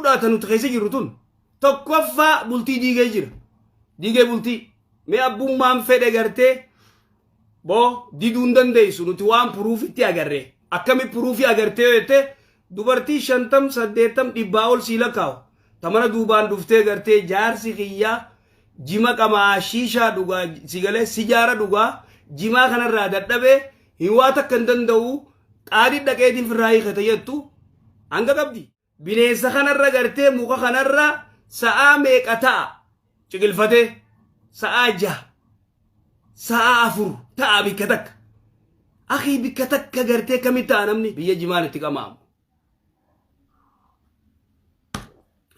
Jiruudhaa ta nuti keessa jirru tun. Tokkoffaa bultii diigee jira. Diigee bultii. Mee abbummaan fedhe gartee boo diduu hin dandeessu nuti waan puruufitti agarre. Akkami puruufii agartee yoo jette dubartii shantam saddeettam dhibbaa ol sii lakkaa'u. Ta mana duubaan dhuftee gartee jaarsi kiyyaa jima qamaa shiishaa dhugaa si galee sijaara dhugaa jimaa kanarraa dadhabee hin waa takka hin danda'u qaadii dhaqeetiin firraa hiikata jettu hanga qabdi. Bineensa kanarra gartee muka kanarra sa'aa meeqa ta'a ciqilfatee sa'aa 6 sa'aa 4 ta'a bikka takka. Akii bikka takka gartee kamitti ta'a namni biyya jimaan itti qama'amu.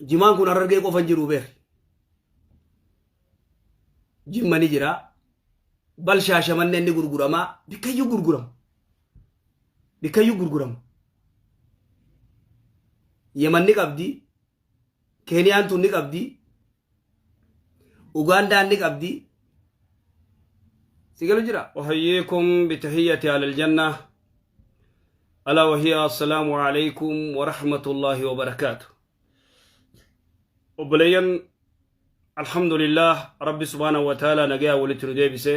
Jimaan kun harargee qofa hin jiru beer. Jimma ni jira. Bal shaashamanneen ni gurgurama. Bikkayyuu gurgurama. Bikkayyuu gurgurama. Yeman ni qabdi. Keeniyaan tun ni qabdi. Ugaandaan ni qabdi. Si galu jira. أحييكم بتحية على الجنة ألا وهي السلام عليكم ورحمة الله وبركاته Obboleeyyan alhamdulillah rabbi subhaanahu wa ta'ala nagaya walitti nu deebise.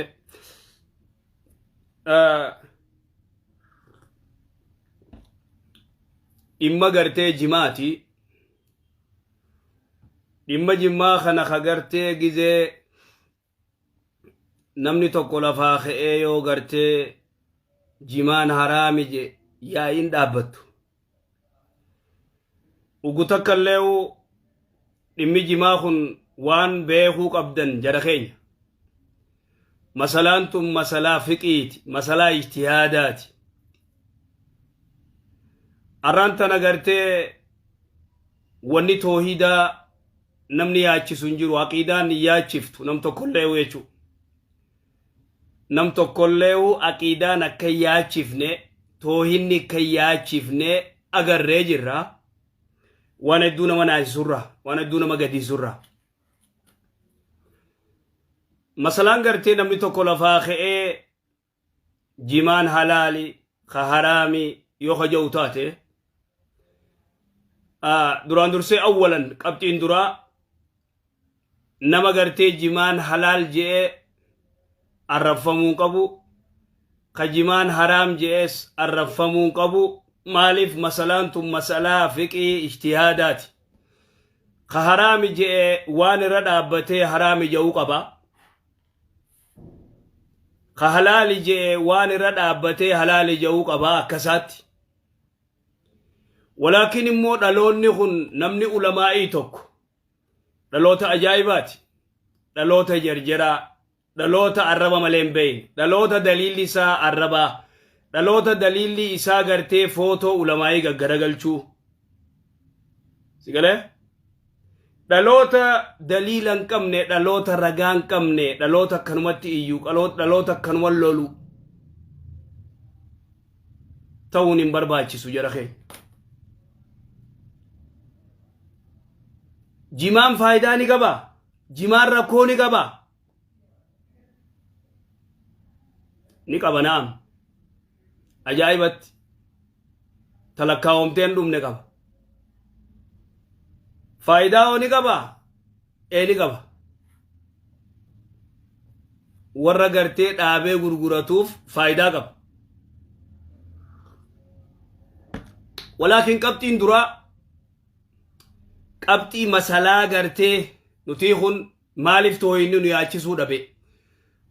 Dhimma gartee jimaati. Dhimma jimmaa kana ka gartee gizee namni tokko lafaa ka'ee yoo gartee jimaan haraami je yaa'iin dhaabbattu. Ugu takka illee dhimmi jimaa kun waan beekuu qabdan jara keenya. Masalaan tun masalaa fiqiiti, masalaa ijtihaadaati. Arraan tana gartee wanni toohidaa namni yaachisu hin jiru, aqiidaan hin yaachiftu nam tokkollee jechuudha. Nam tokkolleehu aqiidaan akka hin yaachifne, toohinni akka hin yaachifne agarree jirra. Waan hedduu nama naasisurra, waan hedduu nama gadiisurra. Masalaan gartee namni tokko lafaa ka'ee jimaan halaali ka haraami yoo ka ja'u taate duraan dursee awwalan qabxiin duraa nama gartee jimaan halaal je'ee arrabfamuu qabu ka jimaan haraam je'ees arrabfamuu qabu maaliif masalaan tun masalaa fiqii ijtihaadaati ka haraami je'e waan irra dhaabbatee haraami je'uu qaba ka halaali je'e waan irra dhaabbatee halaali je'uu qaba akkasaatti Walaakin immoo dhaloonni kun namni ulamaa'ii tokko dhaloota ajaa'ibaati. Dhaloota jarjaraa, dhaloota arraba malee hin beekne, dhaloota daliilli isaa arrabaa, dhaloota daliilli isaa gartee footoo ulamaa'ii gaggaragalchuu. Si galee? Dhaloota daliila hin qabne, dhaloota ragaa hin qabne, dhaloota akkanumatti iyyu, dhaloota akkanuma lolu ta'uun hin barbaachisu jara keenya. Jimaan faayidaa ni qabaa? Jimaan rakkoo ni qabaa? Ni qaba naam. Ajaa'ibatti. Talakkaawamtee hin dhumne qaba. Faayidaa hoo ni qabaa? Ee ni qaba. Warra gartee dhaabee gurguratuuf faayidaa qaba. Walaakin qabxiin duraa qabxii masalaa gartee nutii kun maaliif tooyinni nu yaachisuu dhabe?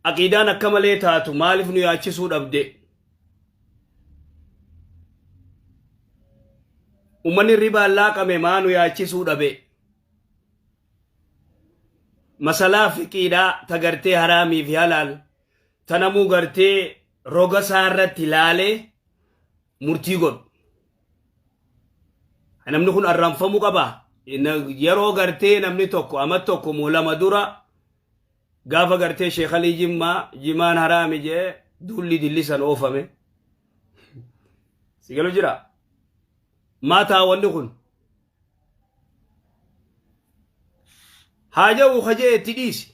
Aqiidaan akka malee taatu maaliif nu yaachisuu dhabde? Ummanni ribaan laaqame maa nu yaachisuu dhabe? Masalaa fiqiidhaa ta gartee haraamii fi halaal ta namuu gartee roga isaa irratti laalee murtii godhu. Namni kun arranfamuu qaba. Yeroo gartee namni tokko ama tokko moo lama dura gaafa gartee sheekalii jimmaa jimaan haraami jee duulli dillisan oofame. Si galu jira. Maa ta'a wanni kun? Haa ja'u ka jee itti dhiisi.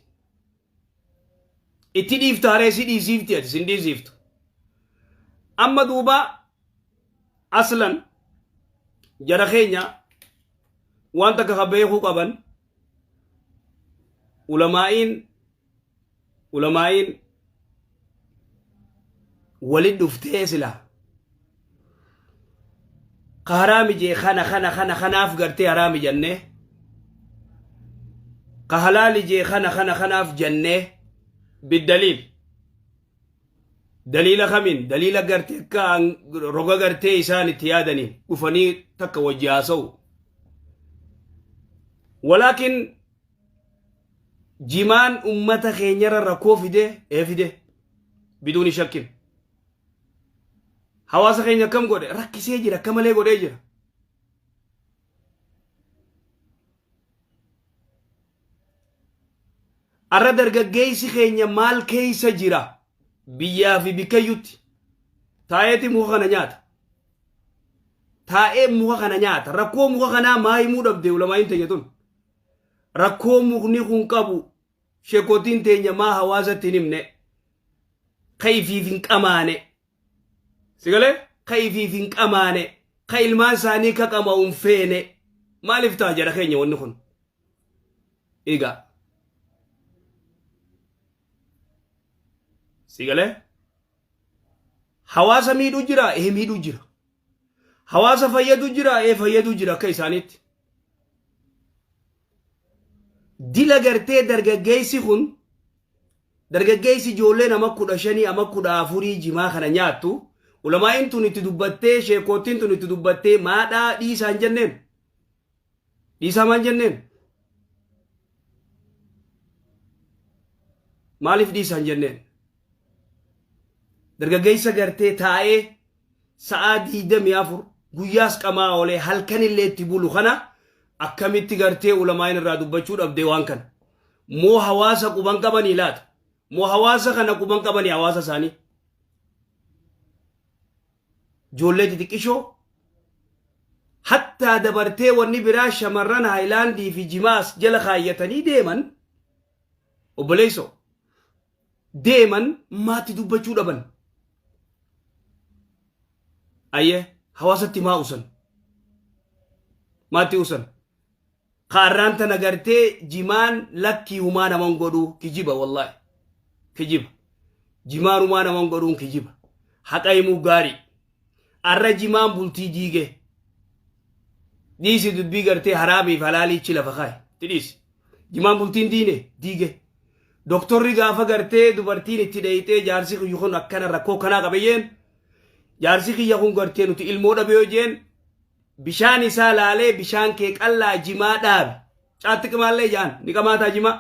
Itti dhiifta haree si dhiisiifti ati sin dhiisiiftu. Amma duuba aslan jara keenya Waan takka ka beekuu qaban, ulamaa'iin walit dhuftee sila ka haraami jee kana kana kana kanaaf gartee haraami jennee, ka halaali jee kana kana kanaaf jennee, biddaliil daliila kamiin, daliila gartee akka roga gartee isaan itti yaadaniin dhufanii takka wajji haasa'u. Walaakin jimaan ummata keenyarra rakkoo fide, ee fide, biduuni shakkin. Hawaasa keenya akkam godhe? Rakkisee jira, akka malee godhee jira. Arra dargaggeessi keenya maal keessa jira? Biyyaa fi bikkayyutti taa'eeti muka kana nyaata. Taa'ee muka kana nyaata. Rakkoo muka kanaa maa himuu dhabde ulamaa'iin teenya tun? Rakkoo mukni kun qabu sheekotiin teenya maa hawaasatti hin himne? Ka ifiif hin qamaane. Sigalee ka ifiif hin qamaane, ka ilmaan isaanii ka qama'u hin feene. Maaliif ta'a jara keenya wanni kun? Egaa. Sigalee hawaasa miidhuu jira, ee miidhuu jira. Hawaasa fayyadu jira, ee fayyadu jira akka isaaniitti. Dila gartee dargaggeessi kun, dargaggeessi ijoolleen ama 15 ama 14 jimaa kana nyaattu, ulamaa'iin tun itti dubbattee, sheekootiin tun itti dubbattee, maadhaa dhiisaan jenneen. Dhiisaa maan jenneen? Maaliif dhiisaan jenneen? Dargaggeessa gartee taa'ee sa'aa 24 guyyaas qamaa oolee halkanillee itti bulu kana akkamitti gartee ulamaa'iin irraa dubbachuu dhabdee waan kana? Moo hawaasa quban qabanii laata? Moo hawaasa kana quban qabanii hawaasa isaanii? Ijoollee xixiqqishoo hattaa dabartee wanni biraa shamarran haayilaandii fi jimaas jala kaayyatanii deeman, obboleessoo deeman, maatti dubbachuu dhaban. Ayyee, hawaasatti maa usan? Maatti usan? Kaarraan tana gartee jimaan lakkii humaa naman godhuu kijiba, wallaahi. Kijiba. Jimaan humaa naman godhuun kijiba. Haqa himuu gaarii. Arra jimaan bultii diige. Dhiisi dubbii gartee haraamiif halaaliichi lafa kaaye. Itti dhiisi. Jimaan bultiin diine diige. Doktorri gaafa gartee dubartiin itti dheeyxee, jaarsi kiyya kun akkana rakkoo kanaa qabayyeen, jaarsi kiyya kun gartee nuti ilmoo dhabe yoo jeen, bishaan isaa laalee, bishaan kee qallaa jimaa dhaabi. Caatti qimaallee jaan ni qamaataa jimaa.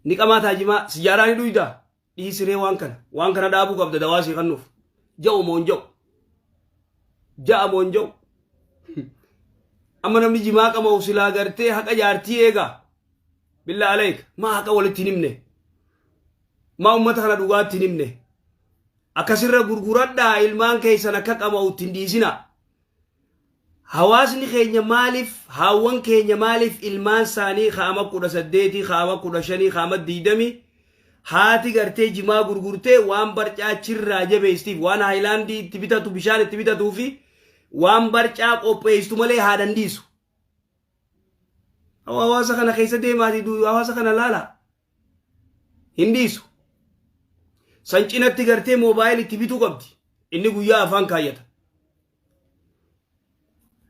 Ni qamaataa jimaa, sijaaraa ni dhuydaa. Dhiisiree waan kana dhaabuu qabda, dawaa sii kennuuf. Ja'u moo hin ja'u? Ja'a moo hin ja'u? Amma namni jimaa qama'u silaa gartee haqa jaartii eegaa. Billaa aleek, maa haqa walitti hin himne? Maa uummata kana dhugaatti hin himne? Akkasirra gurguradhaa, ilmaan keessan akka qama'u ittiin dhiisina. Hawaasni keenya maaliif, haawwan keenya maaliif ilmaan isaanii kaama 18, kaama 15, kaama 20 haati gartee jimaa gurgurtee waan barcaa chirraa jabeessitiif, waan haayilaandii itti bitatu, bishaan itti bitatuu fi waan barcaa qopheessitu malee haadhan dhiisu? Hawaasa kana keessa deemaatii hawaasa kana laala. Hin dhiisu. San cinatti gartee moobaayil itti bituu qabdi. Inni guyyaa afaan kaayyata.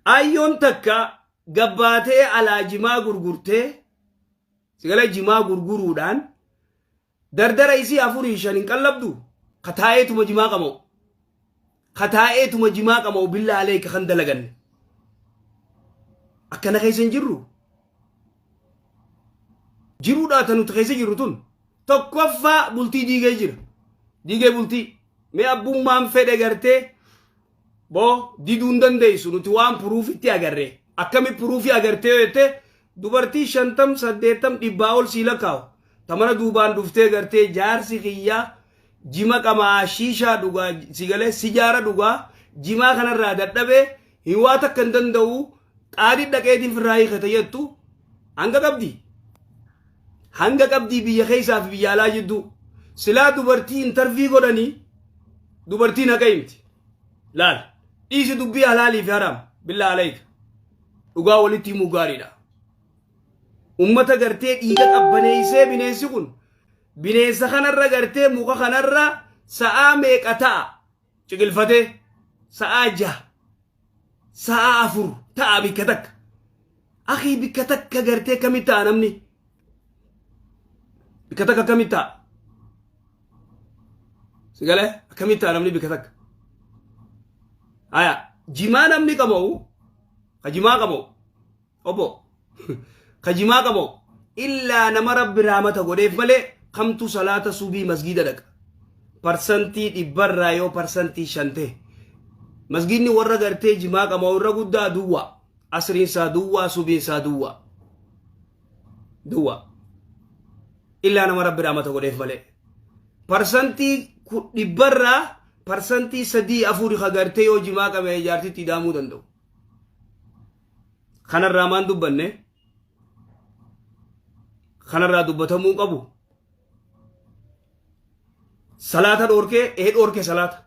Ayyoon takka gabbaatee alaa jimaa gurgurtee, sigala jimaa gurguruudhaan dardara isii afurii shan hin qallabdu, kataa'eetuma jimaa qama'u. Kataa'eetuma jimaa qama'u, billaa aleeka kan dalaganne. Akkana keessa hin jirru. Jiruudhaa tan nuti keessa jirru tun tokkoffaa bultii diigee jira. Diigee bultii. Mee abbummaan fedhe gartee boo diduu hin dandeessu, nuti waan proofitti agarre. Akkami proofii agartee yoo jette, dubartii 50, 80, 100 ol sii lakkaa'u. Tamana duubaan dhuftee gartee jaarsi kiyyaa jima qamaa, shiishaa dhugaa, sigalee sijaara dhugaa, jimaa kanarraa dadhabee hin waa takka hin danda'u, qaadii dhaqeetiin firraa hiikata jettu hanga qabdi. Hanga qabdii biyya keessaa fi biyya alaa jidduu. Silaa dubartii interview godhanii dubartiin haqa himti. Laal, dhiisi dubbii halaalii fi haraam, billaa alayka. Dhugaa walitti himuu gaariidha. Ummata gartee dhiiga qabbaneessee bineensi kun bineensa kanarra gartee muka kanarra sa'aa meeqa ta'a ciqilfatee sa'aa 6, sa'aa 4 ta'a bikka takka. Akii, bikka takka gartee kamitti ta'a namni? Bikka takka kamitti ta'a? Sigalee akkamitti ta'a namni bikka takka? Haya, jimaa namni qaba'u, ka jimaa qaba'u, obbo, ka jimaa qaba'u, illaa nama Rabbi raamata godheef malee kamtu salaata subii masgiida dhaqa? 100% yoo 5% ta'e. Masgiidni warra gartee jimaa qaba'u irra guddaa duwwaa. Asriin isaa duwwaa, subiin isaa duwwaa. Duwwaa. Illaa nama Rabbi raamata godheef malee. 100% 3, 4 ka gartee yoo jimaa qabe jaartitti idaamuu danda'u. Kanarraa maan dubbanne? Kanarraa dubbatamuu qabu. Salaata dhoorkee ee dhoorkee salaata.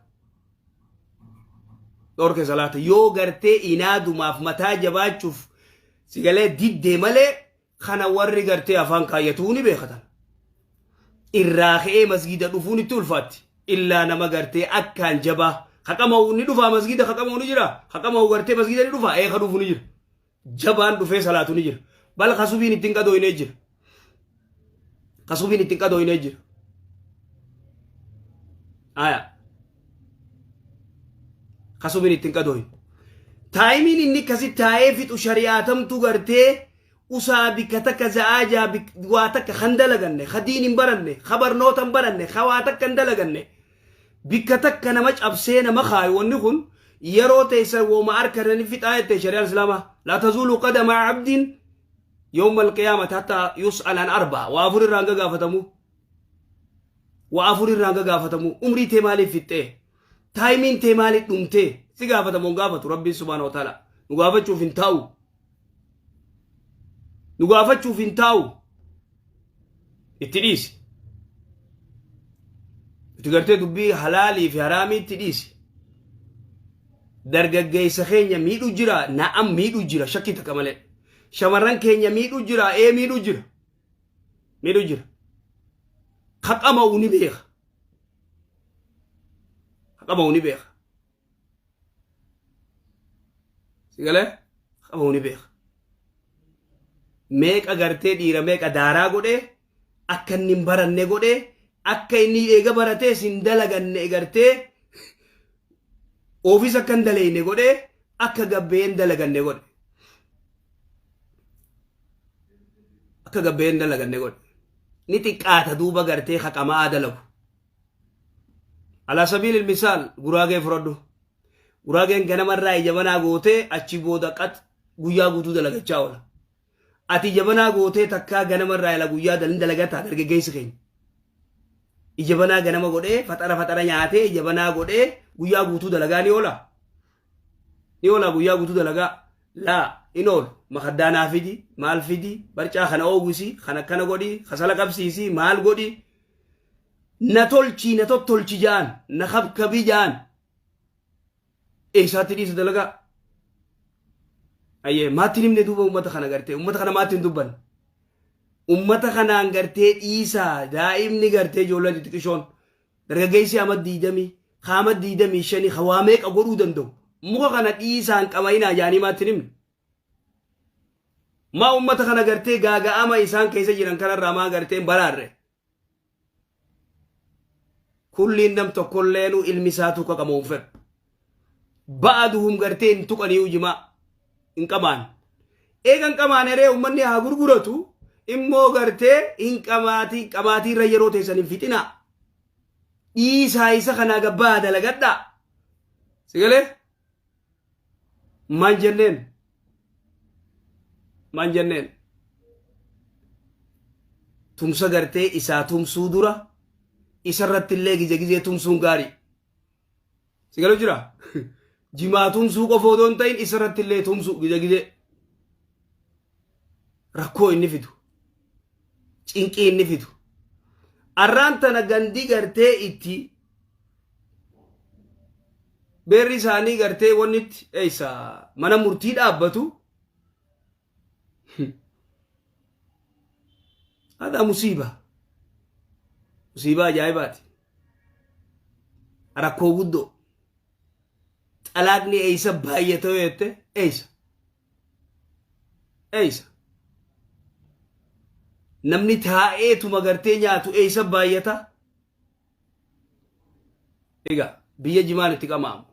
Dhoorkee salaata yoo gartee inaadumaaf mataa jabaachuuf sigalee diddee malee, kana warri gartee afaan kaayyatuu ni beekatan. Irraa ka'ee masgiida dhufuun itti ulfaatti. Illaa nama gartee akkaan jabaa. Haqama'u ni dhufaa masgiida, haqama'u ni jira. Haqama'u gartee masgiida ni dhufaa, ee ka dhufu ni jira. Jabaan dhufee salaatu ni jira. Bal kasubiin ittiin qadooynee jira. Kasubiin ittiin qadooynee jira. Aya. Kasubiin ittiin qadooyne. Timeiin inni akkasi taa'ee fixu shari'aatamtu gartee usaa bikka takka za'aa jaa waa takka kan dalaganne, ka diin hin baranne, ka barnoota hin baranne, ka waa takka hin dalaganne. Bikka takka nama cabsee nama kaayu. Wanni kun yeroo teessan wooma harkatanii fixaa jette shari'aan Islaamaa. لا تزول قدما عبد يوم القيامة حتى يسأل عن أربع. Waa afur irraa hanga gaafatamu. Waa afur irraa hanga gaafatamu. Umrii tee maaliif fixxee? Timeiin tee maaliif dhumtee? Si gaafatamu hin gaafatu Rabbiin سبحانه وتعالى. Nu gaafachuuf hin taa'u. Nu gaafachuuf hin taa'u. Itti dhiisi. Itti gartee dubbii halaalii fi haraamii itti dhiisi. Dargaggeessa keenya miidhuu jira, na'am, miidhuu jira, shakkii takka malee. Shamarran keenya miidhuu jira, ee, miidhuu jira. Miidhuu jira. Haqama'u ni beeka. Haqama'u ni beeka. Sigalee haqama'u ni beeka. Meeqa gartee dhiira meeqa daaraa godhee, akka inni hin baranne godhee, akka inni eega baratees hin dalaganne gartee ofiis akka hin daleeyne godhee, akka gabbee hin dalaganne godhe. Akka gabbee hin dalaganne godhe. Ni xiqqaata duuba gartee haqamaa dalagu. على سبيل المثال Guraagee fudhadhu. Guraageen ganamarraa ija banaa gootee achi booda qat guyyaa guutuu dalagachaa oola. Ati ija banaa gootee takkaa ganamarraa ila guyyaa dalin dalagataa dargaggeessi keenya? Ija banaa ganama godhee, faxara faxara nyaatee, ija banaa godhee guyyaa guutuu dalagaa ni oola. Ni oola guyyaa guutuu dalagaa? Laa, in oolu. Makaddaa naa fidi, maal fidi, barcaa kana oowwisi, kana akkana godhi, kasala qabsiisi, maal godhi. Na tolchii, na tottolchi ja'an, na kabkabii ja'an. Eessaatti dhiisa dalagaa? Ayyee, maatti himne duuba uummata kana gartee, uummata kana maatti hin dubbanne. Uummata kanaan gartee dhiisaa, daa'imni gartee ijoolleen xixiqqishoon dargaggeessi ama 20, kaama 25 hawaa meeqa godhuu danda'u. Muka kana dhiisaan qamayinaa jaanii maatti himne. Maa uummata kana gartee gaaga'ama isaan keessa jiran kanarraa maa gartee hin baraarre? Kulliin nam tokkolleenu ilmi isaatu qaqamu hin fedhu. Ba'aduhum gartee hin tuqanii jimaa hin qamaan. Eega hin qamaan eree uummanni haa gurguratu immoo gartee hin qamaatii qamaatii irra yeroo teessan hin fixinaa. Dhiisaa isa kanaa gabbaa dalagadhaa. Sigalee? Maan jenneen? Maan jenneen? Tumsa gartee isaa tumsuu dura isarratti illee gizee gizee tumsuun gaarii. Sigalee jira? Jimaa tumsuu qofa odoo hin ta'in isarratti illee tumsuu gizee gizee. Rakkoo inni fidu. Cinqii inni fidu. Arraan tana gandi gartee itti beerri isaanii gartee wanni itti eessa mana murtii dhaabbatu. Haadha musiiba. Musiibaa ajaa'ibaati. Rakkoo guddoo. Xalaaqni eeysa baay'ata yoo jette eeysa. Eeysa. Namni taa'eetuma gartee nyaatu eeysa baay'ata. Egaa biyya jimaan itti qama'amu.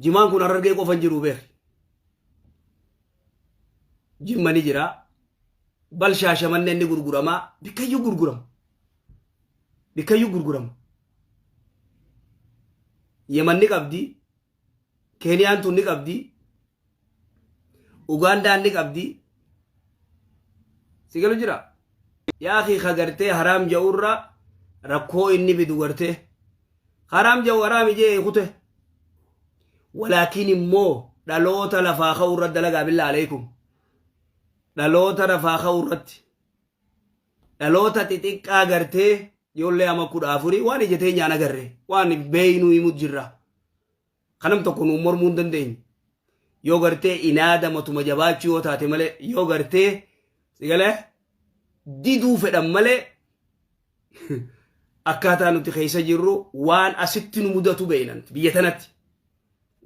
Jimaan kun Harargee qofa hin jiru beekri. Jimma ni jira. Bal Shaashamanneen ni gurgurama. Bikkayyuu gurgurama. Bikkayyuu gurgurama. Yeman ni qabdi. Keeniyaan tun ni qabdi. Ugaandaan ni qabdi. Si galu jira. Yaa akii ka gartee haraam ja'urra rakkoo inni bidu gartee. Haraam ja'u haraam ijee kute. Walaakiin immoo dhaloota lafaa ka'uu irratti dalagaa billaa aleekum. Dhaloota lafaa ka'uu irratti. Dhaloota xixiqqaa gartee ijoollee ama 14 waan ija teenyaan agarre waan beeynuu himut jirra. Kanam tokko nuun mormuu hin dandeenye. Yoo gartee inaada matuma jabaachuu yoo taate malee yoo gartee sigalee diduu fedhan malee akkaataa nuti keessa jirru waan asitti nu mudatu beeynan biyya tanatti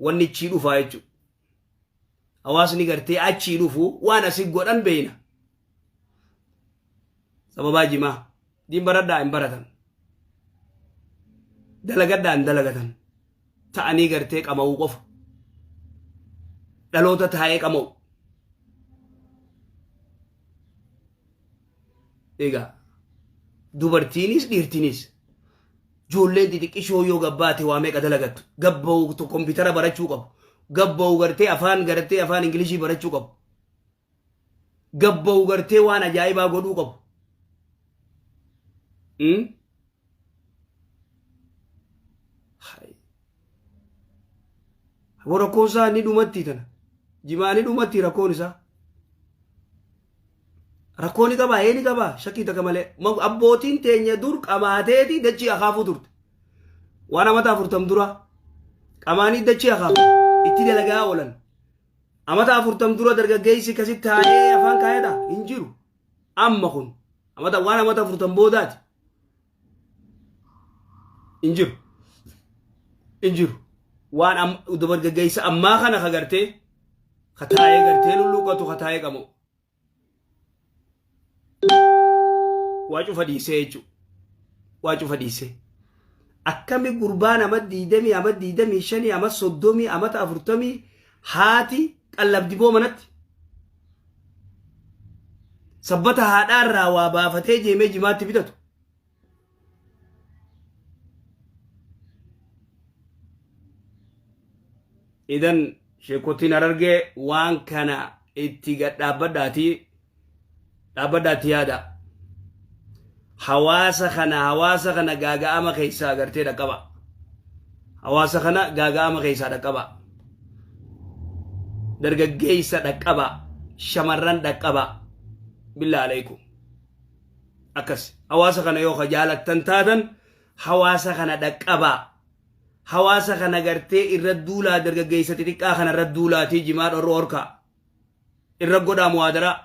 wanni achii dhufaa jechuudha. Hawaasni gartee achii dhufu waan asi godhan beeyna. Sababaa jimaa. Diin baradhaa hin baratan. Dalagadhaa hin dalagatan. Ta'anii gartee qama'uu qofa. Dhaloota taa'ee qama'u. Egaa dubartiinis dhiirtinis ijoolleen xixiqqishoo yoo gabbaate waa meeqa dalagattu gabba'u kompiitara barachuu qabu gabba'u gartee afaan gartee afaan ingilishii barachuu qabu gabba'u gartee waan ajaa'ibaa godhuu qabu. Rakkoon isaa ni dhumatti tana. Jimaa ni dhumatti rakkoon isaa. Rakkoo ni qabaa ee ni qabaa shakkii takka malee. Abbootiin teenya dur qamaateeti dachii akaafuu turte. Waan amata 40 dura qamaanii dachii akaafu itti dalagaa oolan. Amata 40 dura dargaggeessi akkasitti taa'ee afaan kaayata hin jiru. Amma kun amata waan amata 40 boodaati. Hin jiru. Hin jiru. Waan dargaggeessa ammaa kana ka gartee ka taa'ee gartee lulluuqatu ka taa'ee qabu. Waa cufa dhiisee jechuudha. Waa cufa dhiisee. Akkami gurbaan ama 20 ama 25 ama 30 amata 40 haati qallabdi boo manatti. Sabbata haadhaarraa waa baafatee jeemee jimaatti bitatu. Idan sheekotiin Harargee waan kana itti gad dhaabbadhaatii dhaabbadhaatti yaada. Hawaasa kana gaaga'ama keessaa gartee dhaqqaba. Hawaasa kana gaaga'ama keessaa dhaqqaba. Dargaggeessa dhaqqaba. Shamarran dhaqqaba. Billaa aleekum. Akkas hawaasa kana yoo ka jaalattan taatan hawaasa kana dhaqqabaa. Hawaasa kana gartee irra duulaa, dargaggeessa xixiqqaa kana irra duulaatii jimaa dhorru horkaa. Irra godhaa muhaadaraa.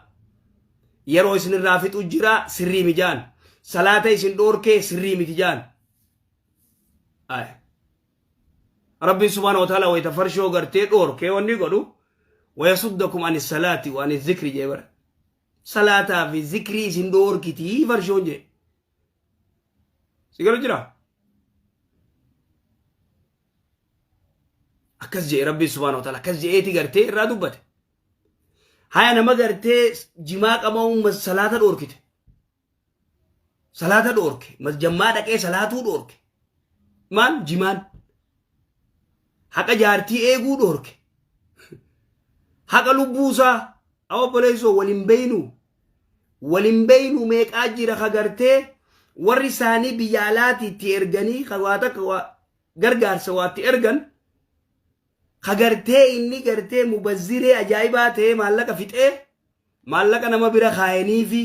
Yeroo isin irraa fixu jira sirrii mijaan. Salaata isin dhoorkee sirrii miti jaan. Ay. Rabbiin subhaanahu wa ta'ala wayita farshoo gartee dhoorkee wanni godhu wayasuddakum ani salaati wa ani zikri jee bara. Salaataa fi zikrii isin dhoorkitii farshoon jee. Si galu jira? Akkas jee Rabbiin subhaanahu wa ta'ala akkas je'eeti gartee irraa dubbate. Haya nama gartee jimaa qama'uun salaata dhoorkite. Salaata dhoorke. Jammaa dhaqee salaatuu dhoorke. Maal jimaan? Haqa jaartii eeguu dhoorke. Haqa lubbuusaa. Obboleessoo waliin beeynu. Waliin beeynu meeqaa jira ka gartee warri isaanii biyya alaatii itti erganii ka waa takka waa gargaarsa waa itti ergan ka gartee inni gartee mubazziree ajaa'ibaa ta'ee maallaqa fixee maallaqa nama bira kaayanii fi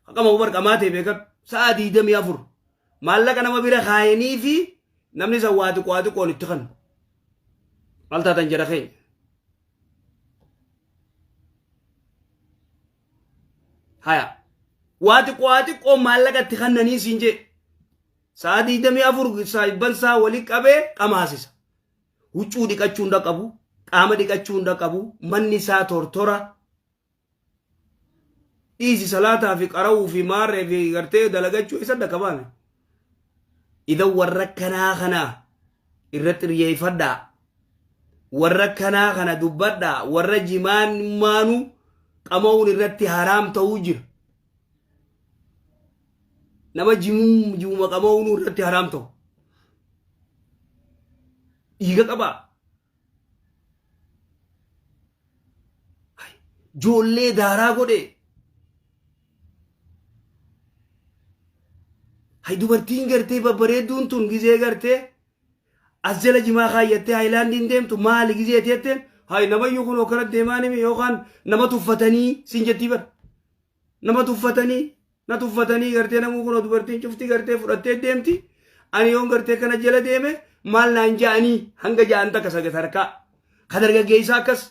haqama hubar qamaa ta'e beekan sa'a 24 maallaqa nama bira kaayanii fi namni san waa xiqqoo waa xiqqoon itti kanu. Maal taatan jara keenya? Haya. Waa xiqqoo waa xiqqoo maallaqa itti kannanii siin jee. Sa'a 24 saayibban isaa wali qabee qamaasisa. Huccuu dhiqachuu hin qabu, qaama dhiqachuu hin qabu, manni isaa tortora. Dhiisi salaataa fi qara'uu fi maarree fi gartee dalagachuu isa dhaqqabaame. Idan warra kanaa kana irratti xiyyeeffadhaa. Warra kanaa kana dubbadhaa. Warra jimaan maanuu qama'uun irratti haraam ta'uu jira. Nama jimuma qama'uun irratti haraam ta'u. Dhiiga qabaa. Joollee daaraa godhe. Hay dubartiin gartee babbareedduun tun gizee gartee as jala jimaa kaayyattee haayilaandiin deemtu maali gizee teetteen hay namayyuu kun akkana deemaa nimi yookaan nama tuffatanii siin jettii bara. Nama tuffatanii na tuffatanii gartee namuu kun dubartiin cufti gartee fudhattee deemti. Ani yoon gartee kana jala deeme maal naan ja'anii hanga ja'an takka sadarkaa. Ka dargaggeessaa akkas.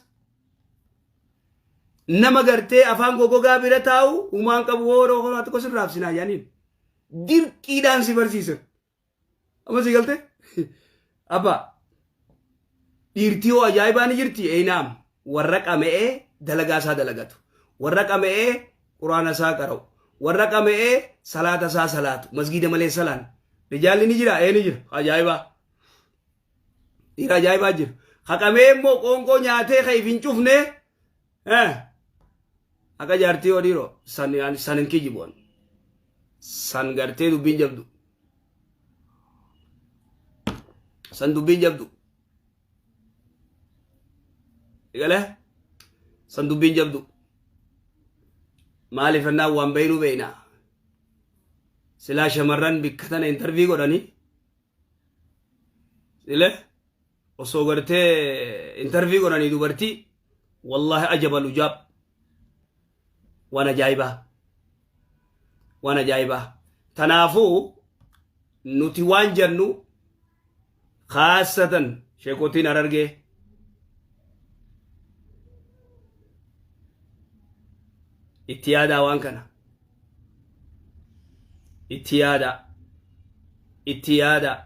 Nama gartee afaan gogogaa bira taa'u humaan qabu hooroo horaa xiqqoo sirraa hafsinaa jedhaniin. Dirqiidhaan si barsiisan. Amma si galte? Abbaa. Dhiirtii hoo ajaa'ibaa ni jirti? Eeynaam. Warra qama'ee dalagaa isaa dalagatu. Warra qama'ee quraana isaa qara'u. Warra qama'ee salaata isaa salaatu. Masgiida malee salaan. Rijaalli ni jira? Ee ni jira. Ajaa'ibaa. Dhiira ajaa'ibaa jira. Haqamee immoo qoonqoo nyaatee kan if hin cufne akka jaartii yoo dhiiroo san san hin kijiboon. San gartee dubbiin jabdu. San dubbiin jabdu. Galee san dubbiin jabdu. Maaliif ennaan waan beeynuu beeynaa. Silaa shamarran bikka tana intarvii godhanii Sile osoo gartee intarvii godhanii dubartii wallaahi ajabal ujaab waan ajaa'ibaa waan ajaa'ibaa tanaafuu nuti waan jennu khaasatan sheekotiin harargee itti yaadaa waan kana itti yaadaa itti yaadaa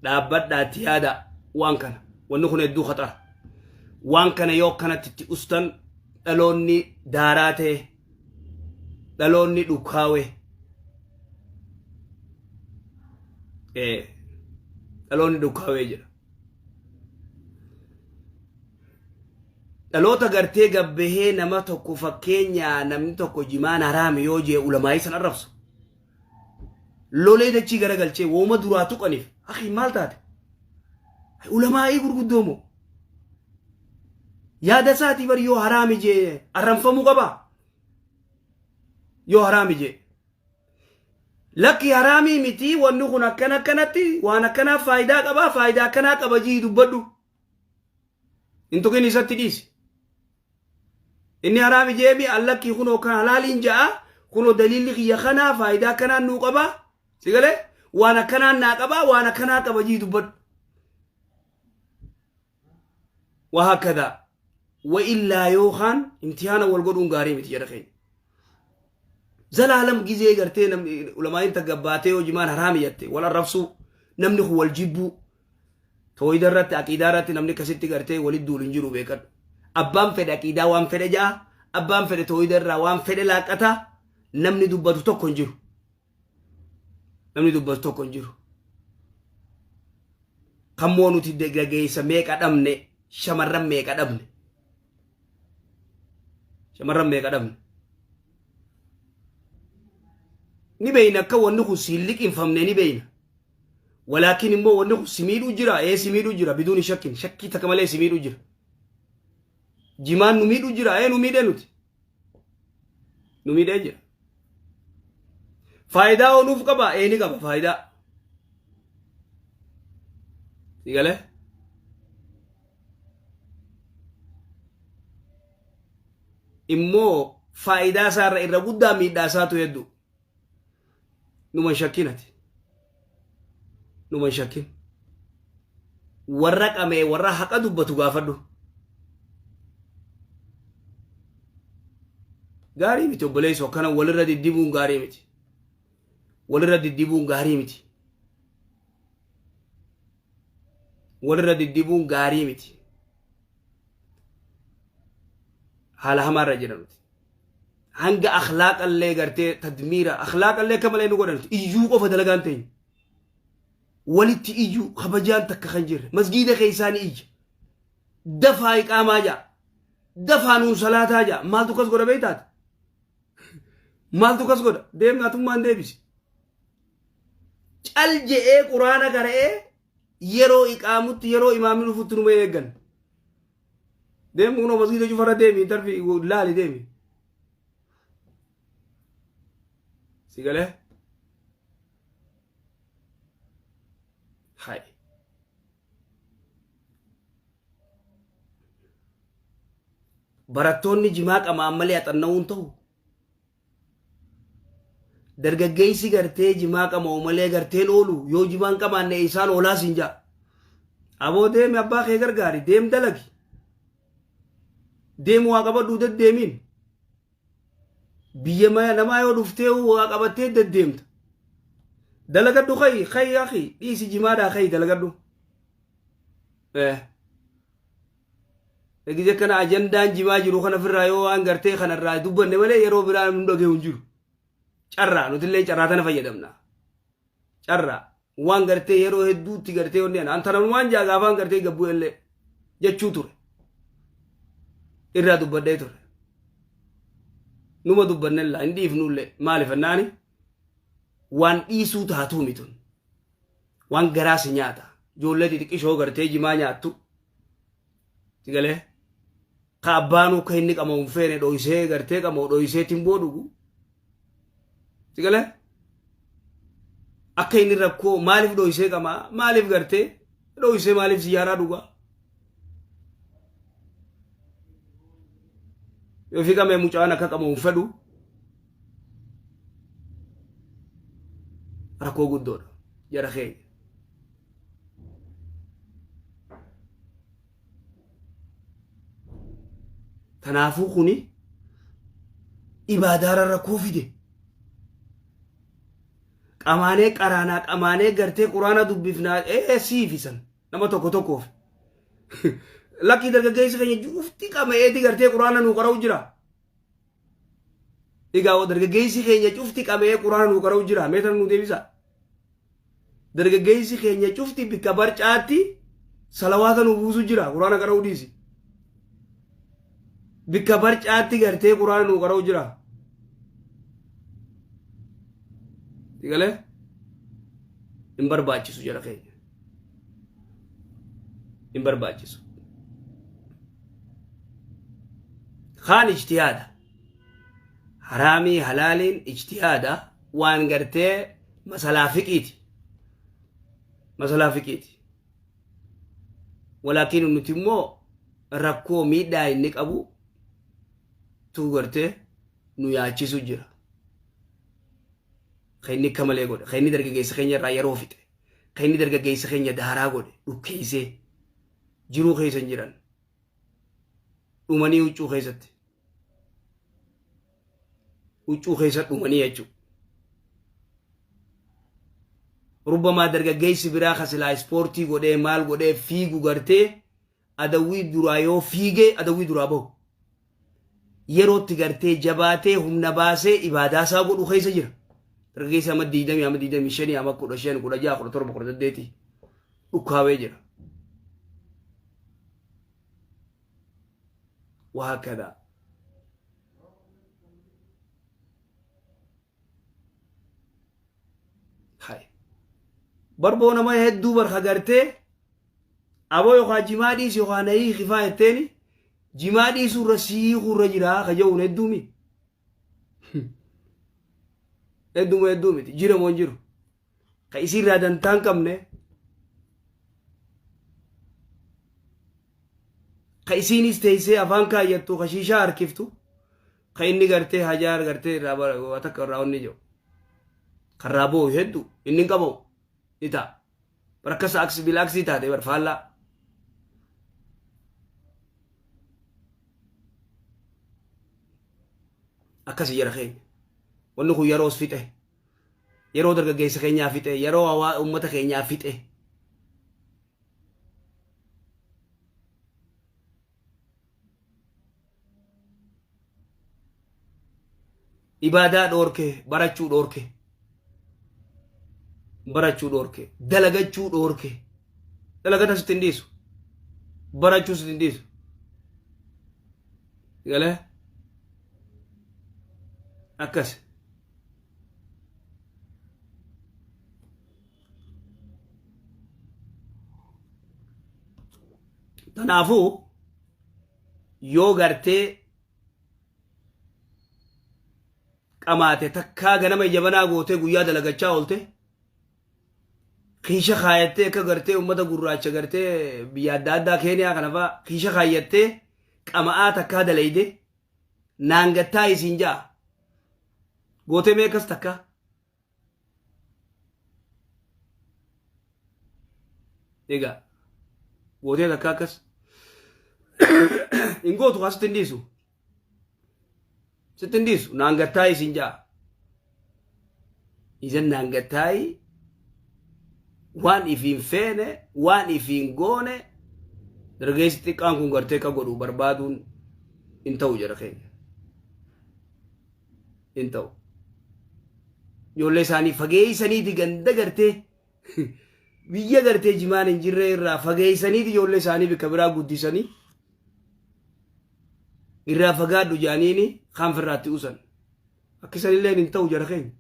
dhaabbadhaa itti yaadaa waan kana wanni kun hedduu khaxara waan kana yoo akkanatti itti ustan dhaloonni daaraa ta'e dhaloonni dhukaawe dhaloonni dhukaawee jira Dhaloota gartee gabbahee nama tokko fakkeenyaa namni tokko jimaan haraami yoo jee ulamaayii san arrabsu. Lolee dachii garagalchee wooma duraa tuqaniif akhi maal taate? Ulamaayii gurguddoo moo? Yaada isaatii bar yoo haraami jee arranfamuu qabaa? Yoo haraami jee. Lakki haraamii miti wanni kun akkana akkanatti waan akkanaa faayidaa qabaa faayidaa akkanaa qaba jii dubbadhu. Hin tuqin isatti dhiisi. Inni haraami jeemi allakkii kunoo kan halaaliin ja'a kunoo daliilli kiyya kanaa faayidaa akkanaan nuu qabaa. Si galee waan akkanaan naa qabaa waan akkanaa qaba jii dubbadhu. Wahakkadaa wa illaa yookaan imtihaana wal godhuun gaarii miti jedha keenya. Zalaalam gizee gartee namni ulamaa'iin tagabbaatee hojimaan haraami jette wal arrabsuu namni kun wal jibbuu Toohida irratti aqiidaa irratti namni akkasitti gartee walitti duulu hin jiru beekadhu. Abbaan fedhe aqiidaa waan fedhe ja'a, abbaan fedhe toohida irraa waan fedhe laaqqata, namni dubbatu tokko hin jiru. Namni dubbatu tokko hin jiru. Kammoo nuti dargaggeessa meeqa dhabne, shamarran meeqa dhabne. Shamarran meeqa dhabne. Ni beeyna akka wanni kun siin liqinfamne ni beeyna. Walaakin immoo wanni kun si miidhuu jira ee si miidhuu jira biduuni shakkin shakkii takka malee si miidhuu jira. Jimaan nu miidhuu jira ee nu miidhee nuti. Nu miidhee jira. Faayidaa hoo nuuf qaba ee ni qaba faayidaa. Si galee? Immoo faayidaa isaarra irra guddaa miidhaa isaatu hedduu. Numa hin shakkin ati. Numa hin shakkin. Warra qamee warra haqa dubbatu gaafadhu. Gaarii miti obboleessoo, akkana walirra diddibuun gaarii miti. Walirra diddibuun gaarii miti. Walirra diddibuun gaarii miti. Haala hamaarra jira nuti. Hanga akhlaaqallee gartee tadmiira akhlaaqallee akka malee nu godhan iyyuu qofa dalagaan teenya. Walitti iyyuu kabajaan takka kan jirre masgiida keessaa ni iyya. Dafaa iqaamaa ja'a. Dafaa nuun salaataa ja'a. Maaltu kas godha beektaati? Maaltu kas godha? Deemni atummaan deebisi. Cal je'ee quraana qara'ee yeroo iqaamutti yeroo imaamni dhufutti numa eeggan. Deemu kunoo masgiida cufarra deemi tarfi laali deemi. Si galee? Hai. Barattoonni jimaa qamaan malee haxanna'uun ta'u. Dargaggeessi gartee jimaa qama'u malee garteen oolu yoo jimaan qamaanne isaan oolaa siin ja'a. Aboo deemi abbaa kee gargaari deem dalagi. Deemu waa qabadhuu deddeemiin. Biyya namaa yoo dhuftee waa qabattee deddeemta. Dalagadhu kayi kayi akhi dhiisi jimaadhaa kayi dalagadhu. Eh. Gizee kana ajandaan jimaa jiru kana ofirraa yoo waan gartee kanarraa dubbanne malee yeroo biraa nu dhagahu hin jiru. Carraa nutillee carraa tana fayyadamna. Carraa waan gartee yeroo hedduutti gartee onni ana antananumaan jaa gaafaan gartee gabbuu illee jechuu ture. Irraa dubbadhee ture. Numa dubbannella hin dhiifnullee maaliif ennaani waan dhiisuu taatuu mitun. Waan garaa si nyaata. Ijoollee xixiqqishoo gartee jimaa nyaattu. Sigalee ka abbaanuu akka inni qama'u hin feene dhoysee gartee qama'u dhoysee timboo dhugu. Sigalee akka inni rakkoo maaliif dhoysee qamaa maaliif gartee dhoysee maaliif siyaaraa dhugaa. Yoo fi qamee mucaan akka qama'u hin fedhu rakkoo guddoodha jara keenya. Kanaafuu kuni ibaadaarra rakkoo fide. Qamaanee qaraanaa qamaanee gartee quraana dubbifnaa ee siifisan nama tokko tokkoof. Lakkii dargaggeessi keenya cufti qama'eeti gartee quraana nuu qara'u jira. Egaa dargaggeessi keenya cufti qama'ee quraana nuu qara'u jira. Mee tana nuu deebisa. Dargaggeessi keenya cufti bikka barcaatti salawaata nuu buusu jira. Quraana qara'uu dhiisi. Bikka barcaatti gartee quraana nuu qara'u jira. Sigalee? Hin barbaachisu jara keenya. Hin barbaachisu. Kaan ijtihaada. Haraamii halaaliin ijtihaada waan gartee masalaa fiqiiti. Masalaa fiqiiti. Walaakiin nuti immoo rakkoo miidhaa inni qabu tu gartee nu yaachisu jira. Kan inni akka malee godhe, kan inni dargaggeessa keenya irraa yeroo fixe, kan inni dargaggeessa keenya daaraa godhe, dhukkeessee jiruu keessa hin jiran. Dhumanii huccuu keessatti. Huccuu keessa dhumanii jechuudha. Rubbamaa dargaggeessi biraa ka silaa ispoortii godhee maal godhee fiigu gartee adawwii duraa yoo fiigee adawwii duraa bahu. Yerootti gartee jabaatee humna baasee ibaadaa isaa godhu keessa jira. Dargaggeessi amma 20 amma 25 amma 15 16 17 18 dhukkaawee jira. Wahaakkadaa. Hay. Barboo nama hedduu barka gartee aboo yookaan jimaa dhiisi yookaan na hiiki faa jetteeni jimaa dhiisuu irra si hiikuu irra jira ka jedhuun hedduu mi. Hedduma hedduu miti jira moo hin jiru. Ka isiirraa dantaa hin qabne ka isiinis teessee afaan kaayyattu ka shiishaa harkiftu ka inni gartee hajaa gartee irraa waa takka irraa onni jiru. Karraa boo'u hedduu inni hin qabamu ni ta'a. Bar akkas aksi bilaaksii taate bar faallaa. Akkasi jara keenya. Wanni kun yeroos fixe. Yeroo dargaggeessa keenyaa fixe. Yeroo hawaa uummata keenyaa fixe. Ibaadaa dhoorke, barachuu dhoorke. Barachuu dhoorke, dalagachuu dhoorke. Dalagata sitti hin dhiisu. Barachuu sitti hin dhiisu. Galee? Akkas. Kanaafuu yoo gartee qamaate takkaa ganama ija banaa gootee guyyaa dalagachaa oolte kiisha kaayattee akka gartee uummata gurraacha gartee biyya adda addaa Keeniyaa kana fa'aa kiisha kaayyattee qama'aa takkaa dalayde naangattaa isiin ja'a gootee mee akkas takkaa. Egaa gootee takka akkas hin gootu kaa sitti hin dhiisu. Sitti hin dhiisu naan gattaayi siin ja'a. Isan naan gattaayi waan ifiin feene waan ifiin goone dargaggeessi xiqqaan kun gartee akka godhu barbaaduun hin ta'u jara keenya. Hin ta'u. Ijoollee isaanii fageessaniiti ganda gartee biyya gartee jimaan hin jirre irraa fageessaniiti ijoollee isaanii bakka biraa guddisanii irraa fagaadhu jedhaniini kaan firraatti usan. Akka isanillee hin ta'u jara keenya.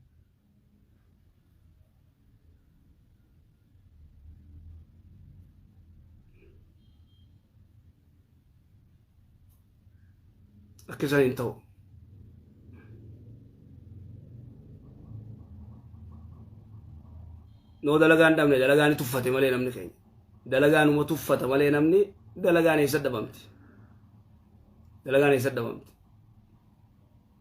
Akka isaan hin ta'u. Noo dalagaan dhabne dalagaan ni tuffate malee namni keenya. Dalagaan uma tuffata malee namni dalagaan eessa dhabamti. Dalagaan eessa dhabamti.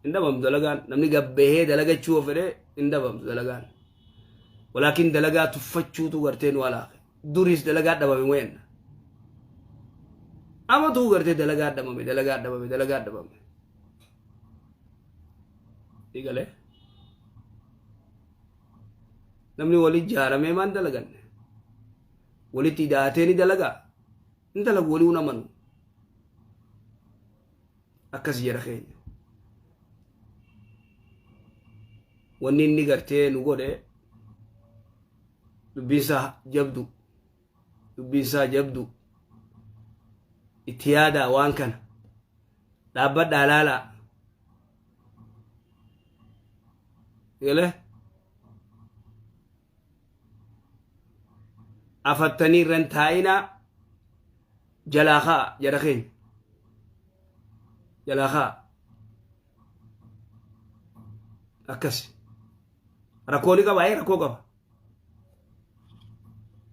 Hin dhabamtu dalagaan namni gabbahee dalagachuu yoo fedhe hin dhabamtu dalagaan. Walaakin dalagaa tuffachuutu gartee nu alaaqe. Duriis dalagaa dhabame wayanna. Amatuu gartee dalagaa dhabame dalagaa dhabame dalagaa dhabame. Egalee. Namni wali ijaaramee maan dalaganne? Walitti hidhaatee ni dalagaa? Hin dalagu walii hin amanu. Akkas jara keenya. Wanni inni gartee nu godhe dubbiinsaa jabdu. Dubbiinsaa jabdu. Itti yaadaa waan kana. Dhaabbadhaa laalaa. Galee? Afattanii irra hin taa'inaa jalaa ka'a jara keenya. Jalaa ka'a. Akkas. Rakkoo ni qaba, ee rakkoo qaba.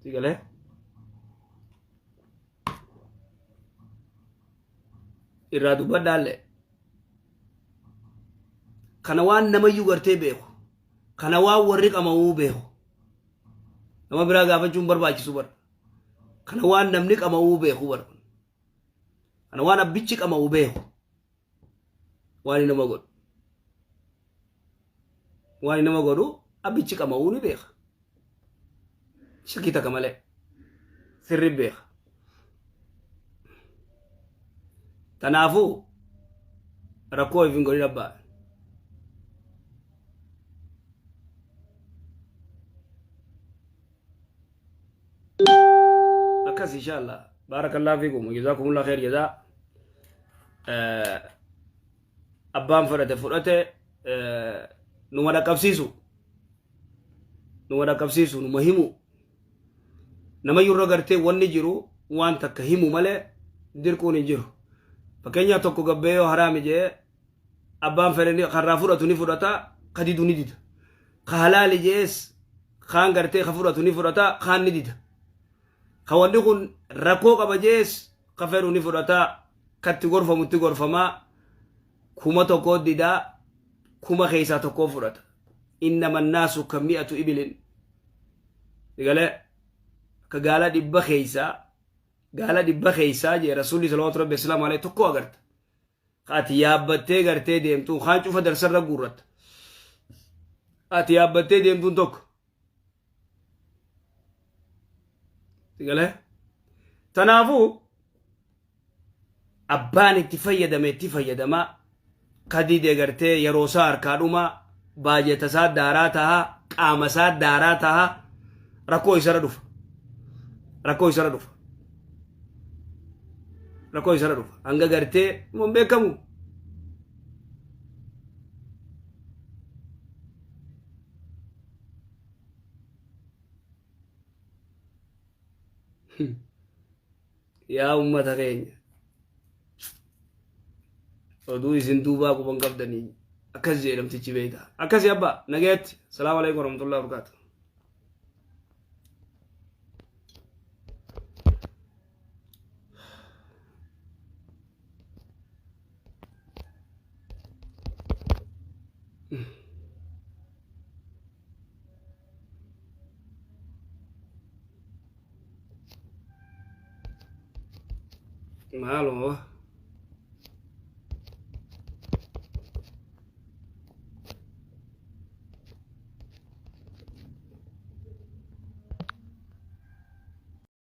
Si galee? Irraa dubbadhaallee. Kana waan namayyuu gartee beeku. Kana waan warri qama'uu beeku. Nama biraa gaafachuun barbaachisu bara. Kana waan namni qama'uu beeku bara. Kana waan abbichi qama'u beeku. Waan nama godhu. Waan nama godhu abbichi qama'uu ni beeka. Shakkii takka malee. Sirri beeka. Kanaafuu rakkoo if hin godhin abbaa. Akkas inshallah. Barakallahu fiikum. Jazakumullah khair jazaa. Abbaan fudhate fudhate numa dhaqqabsiisu. Numa dhaqqabsiisu numa himu. Nama yurra gartee wanni jiru waan takka himu malee dirquun hin jiru. Fakkeenyaaf tokko gabbee yoo haraami jee abbaan fedhe ni karraa fudhatu ni fudhata ka didu ni dida. Ka halaali jees kaan gartee ka fudhatu ni fudhata kaan ni dida. Ka wanni kun rakkoo qaba jees ka fedhu ni fudhata katti gorfamu itti gorfamaa 1000 didaa kuma keessaa tokkoo fudhata. Innama naasu ka mi'atu ibilin. Galee akka gaala dhibba keessaa gaala dhibba keessaa jee rasuulli salawaatu rabbi islaamu alayhi tokko agarta. Ati yaabbattee gartee deemtuun kaan cufa darsarra guurratta. Ati yaabbattee deemtuun tokko. Galee? Tanaafuu abbaan itti fayyadame itti fayyadamaa kadidee gartee yeroo isaa harkaa dhumaa, baajata isaa daaraa tahaa, qaama isaa daaraa tahaa, rakkoo isarra dhufa. Rakkoo isarra dhufa. Rakkoo isarra dhufa. Hanga gartee hin beekamu. Yaa ummata keenya, oduu isin duubaa quban qabdanii akkas jedhamtichi beektaa. Akkasi abbaa nagayaatti. Salaamu alaikum warahmatullahi wabarakatuh. Maaluma.